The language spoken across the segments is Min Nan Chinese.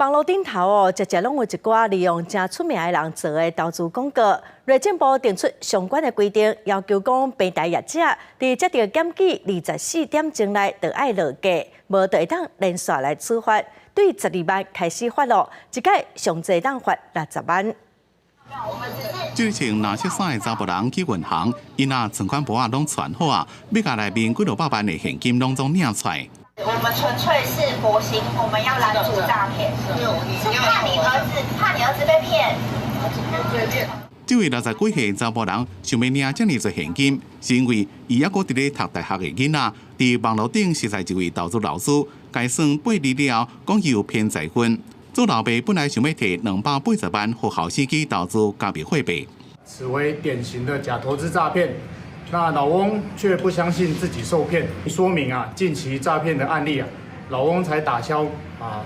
網路頂頭哦，常常攏有一寡利用誠出名的人做的投資廣告。內政部定出相關的規定，要求講平台業者佇接到檢舉24點鐘內就愛落架，無就會當連續來處罰。對12萬開始罰囉，一擺上濟當罰60萬。這穿藍色衫的查埔人去銀行，𪜶若存款簿仔攏傳好啊，欲共內面幾落百萬的現金攏總領出來。我們純粹是佛心，我們要攔阻詐騙，是怕你兒子，怕你兒子被騙。這位60幾歲查埔人想欲領遮爾濟現金，是因為伊猶閣佇咧讀大學的囡仔，佇網路頂識在一位投資老師，共伊算8字了後，講伊有偏財運。做老爸本來想欲提280萬，予後生去投資加密貨幣。此為典型的假投資詐騙。那老翁卻不相信自己受騙，說明啊近期詐騙的案例啊，老翁才打消啊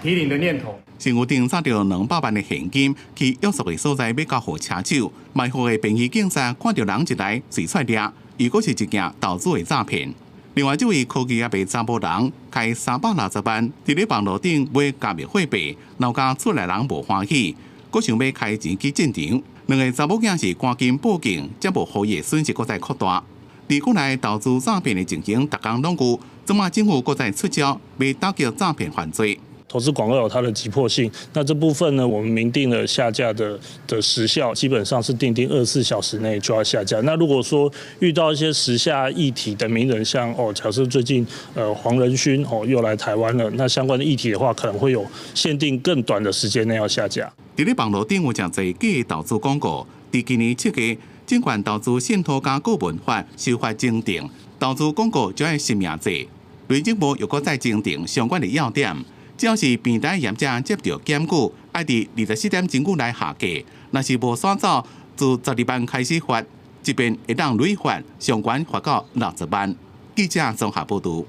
提領的念頭。身軀頂紮著200萬的現金，去約束的所在欲交予車手，埋伏的便衣警察看著人一來，隨出掠，又閣是一件投資的詐騙。另外，這位科技業的查埔人開360萬，佇咧網路頂買加密貨幣，老家厝內人無歡喜，閣想欲開錢去進場。兩个查某囝是趕緊報警，才無予伊的損失閣再擴大。佇國內投資詐騙的情形，逐工攏有，這馬政府閣再出招，欲打擊詐騙犯罪。投資廣告有它的急迫性，那這部分呢，我們明定了下架的時效，基本上是訂定24小時內就要下架。那如果說遇到一些時下議題的名人，像哦，假設最近黃仁勳哦又來台灣了，那相關的議題的話，可能會有限定更短的時間內要下架。佇咧網路頂有誠濟假投資廣告，佇今年7月，證券投資信託佮顧問法修法增訂，投資廣告就愛實名制。內政部又閣再增訂相關的要點。只要是平台業者接著檢舉，愛佇24點鐘內下架，若是無煞走，自12萬開始罰，這遍會當累罰，上懸罰到60萬。記者綜合報導。